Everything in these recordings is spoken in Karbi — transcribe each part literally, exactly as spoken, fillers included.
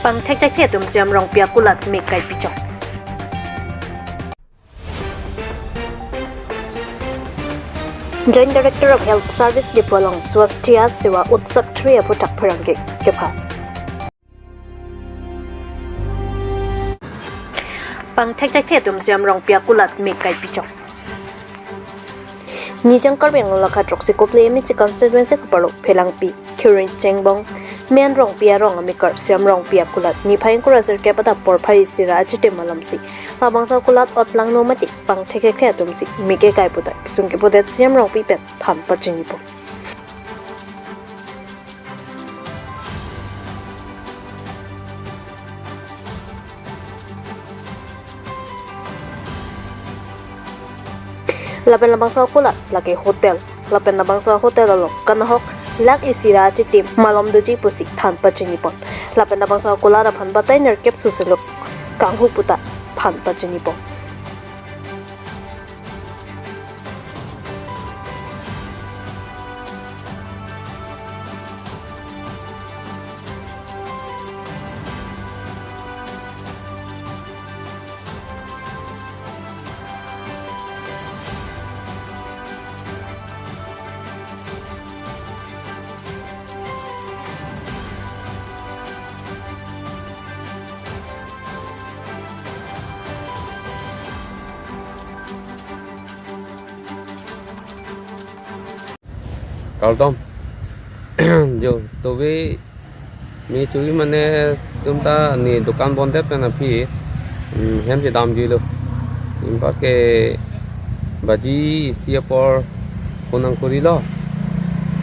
Pangthekthekthe atum C M Rongpi akulat me kai pichok. Joint Director of Health Service Diphu along Swasthya Seva Utsav three aphuthak pherangke kepha. Pangthekthekthe atum C M Rongpi akulat me kai pichok. Nijang Karbi Anglong lakha throksi kople M A C constituency kaparlo Phelangpi, Khiuri Chengbong, Men Rongpi arong amekar C M Rongpi akulat niphai ingkoi ra sirkep adap porphai isi ra achitim malomsi labangso akulat otlangno mati pangthekthekthe atumsi me ke kai puta kesung kepudet C M Rongpi pen than pachinipo. Lapen labangso akulat lake hotel. Lapen labangso hotel along kanahok lakh isi ra achitim malom doji pusi than pachinipon. Lapen labangso akulat aphan batai nerkep suseluk kanghu puta than pachinipon. Kardom. Jo, tobe me choi mane tum ta ne dukan bondet pen aphi, mm, hem si damjuilo. Anparke baji isi apor konang korilo.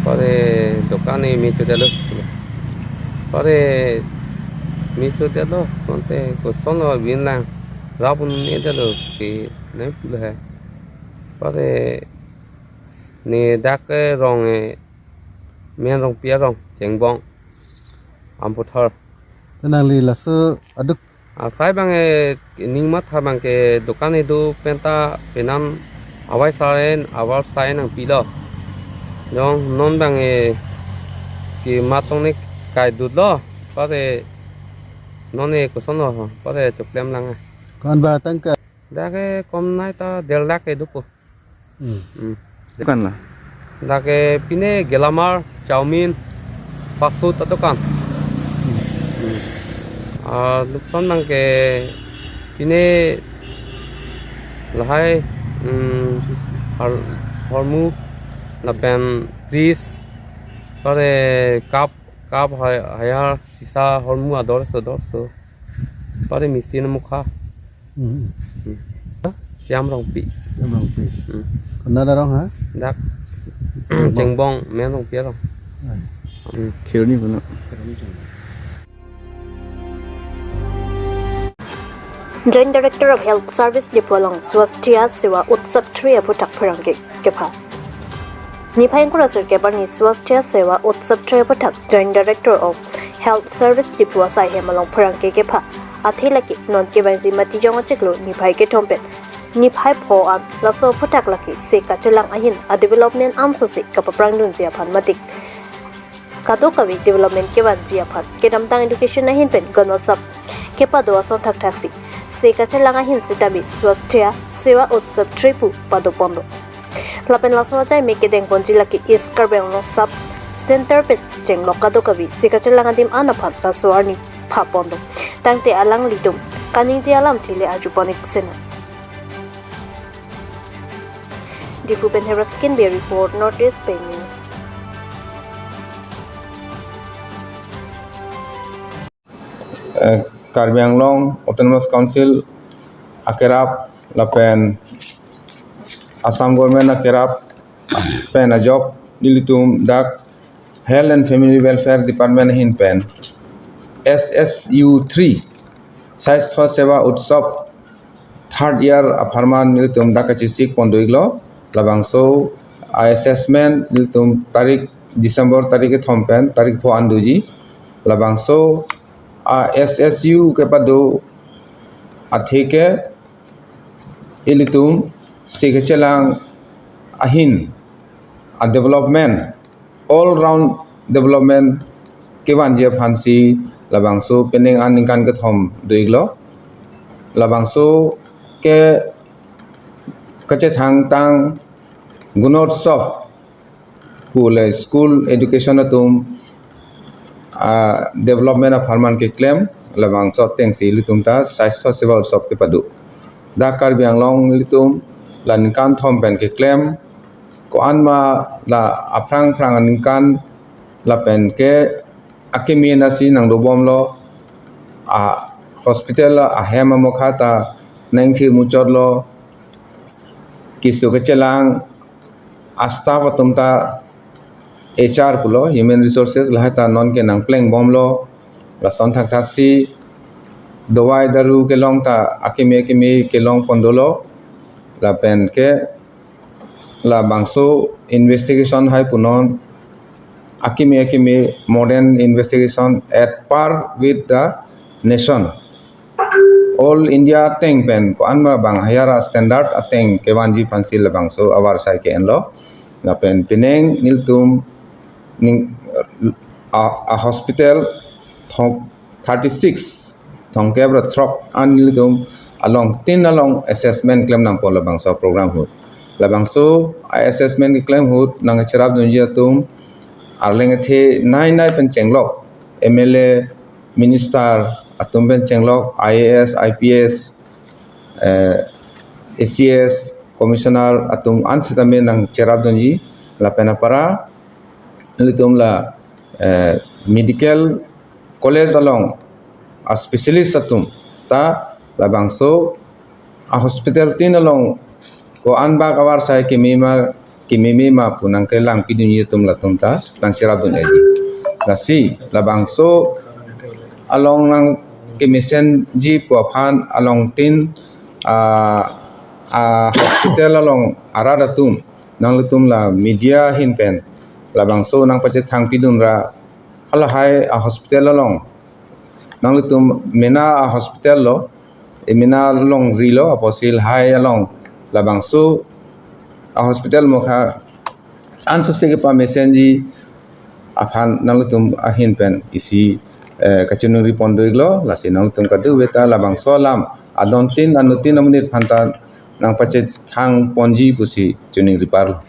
Pare dukan ne me chodetlo. Pare me chodetlo. Konte kosonlo binlang. Rap un-edetlo si nai pulo he. Pare ne dak, eh, rong, eh, Men Rongpi arong, Chengbong, Amputhar. Nangli laso aduk. Asai bang, eh, ning matha bang ke dukan kedo penta penan awai saren awar sai nangpilo. Jong non bang, eh, kematong ne kaidutlo. Pare non, eh, kosonlo, pare choklem lang, eh. Ko-an ba tangka? Dak ke kom nai ta der lakh kedo po. Hmm. Hmm. Dukan la? Dak ke pine gelamar, chowmein, fast food adukan. Hmm. Ah, nuksan bang ke pine lahai, hmm, har-, hormu, lapen fridge, pare cup, cup hai-, haiar, sisa, hormu ador so, ador so. Pare machine mukha. Hmm. Hmm. C M Rongpi. C M Rongpi. Hmm. Konat arong ha? Dak. Chengbong. Chengbong, Men Rongpi arong. Ai. Hmm. Khiuri ni kono. Joint Director of Health Service Diphu along Swasthya Seva Utsav three aphuthak pherangke kepha. Niphai ingkoi ra sirkep arni Swasthya Seva Utsav three aphuthak Joint Director of Health Service Diphu asai hem along pherangke kepha. Athe lake non kevangji Matijong achiklo niphai kethom pen niphai pho an laso aphuthak lake se kachelang ahin a development anso se kapaprangdunji aphan mati kadokave development kevanji aphan kedamtang education ahin pen gonosap kepado ason thakthaksi se kachelang ahin sitame Swasthya Seva Utsav three pu padoponlo. Lapen laso achai me kedengponji lake East Karbi Anglong Sub Center pen chenglok kadokave se kachelang adim an aphan laso arni phaponlo. Tangte alanglitum kaningje alamthe le arjupon ik sena. Diphu pen Heros Kinbe report, North East Pei News. Eh, Karbi Anglong Autonomous Council akerap lapen Assam Government akerap pen ajok nelitum dak Health and Family Welfare Department ahin pen S S U three Swasthya Seva Utsav third year apharman nelitum dak kachesik pon do-iklo. Labangso a-assessment nelitum tarik December tarik kethom pen tarik pho an doji. Labangso a-S S U kepado atheke ilitum se kachelang ahin a-development, all round development kevanji aphansi labangso penang aningkan kethom do-iklo. Labangso ke kachethangtang Gunotsav pule school education atum, ah, development apharman keklem, labangso atengsi ilitum ta Swasthya Seva Utsav kepado. Dak Karbi Anglong ilitum la ningkan thom pen keklem, ko-an ma la aphrang phrang aningkan lapen ke akimi nasi nangdobomlo, a hospital ahem amokha ta nangthir muchotlo, keso kechelang, a staff atum ta H R pulo, human resources, lahai ta non ke nangplengbomlo, lason thakthaksi dawai daru kelong ta akimi akimi kelongpon dolo, lapen ke labangso investigation hai punon akimi akimi modern investigation at par with the nation. All India ateng pen ko-an ma bang higher standard ateng kevanji aphansi labangso avarsai ke-enlo. Lapen penang nelitum ning a, a hospital thong thirty-six, thongkep ra throk an nelitum along tin along assessment klem nangpo labangso program ahut. Labangso a assessment keklem ahut nangcherapdunji atum arleng athe nai nai pen chenglok, M L A, minister atum pen chenglok, I A S, I P S, eh, A C S, commissioner atum an sitame nangcherapdunji, lapen apara nelitum la, eh, medical college along a specialist atum ta labangso a hospital tin along ko-an bak avarsai kemima kememe ma pu nangkelangpidunji atum latum ta nangcherapdun-ikji. Lasi labangso along nangkemesenji pu aphan along tin, ah, ah, hospital along arat atum nanglitum la media ahin pen labangso nangpachethangpidun ra, halahai a hospital along nanglitum mena a hospital lo, e mena longrilo, apotsi lahai along labangso a hospital mokha ansose kepamesenji aphan nanglitum ahin pen isi, eh, kachiningri pon do-iklo, lasi nanglitum kadokave ta labangso alam adon tin anut tin amonit aphan ta nangpachethangponji pusi chiningripar.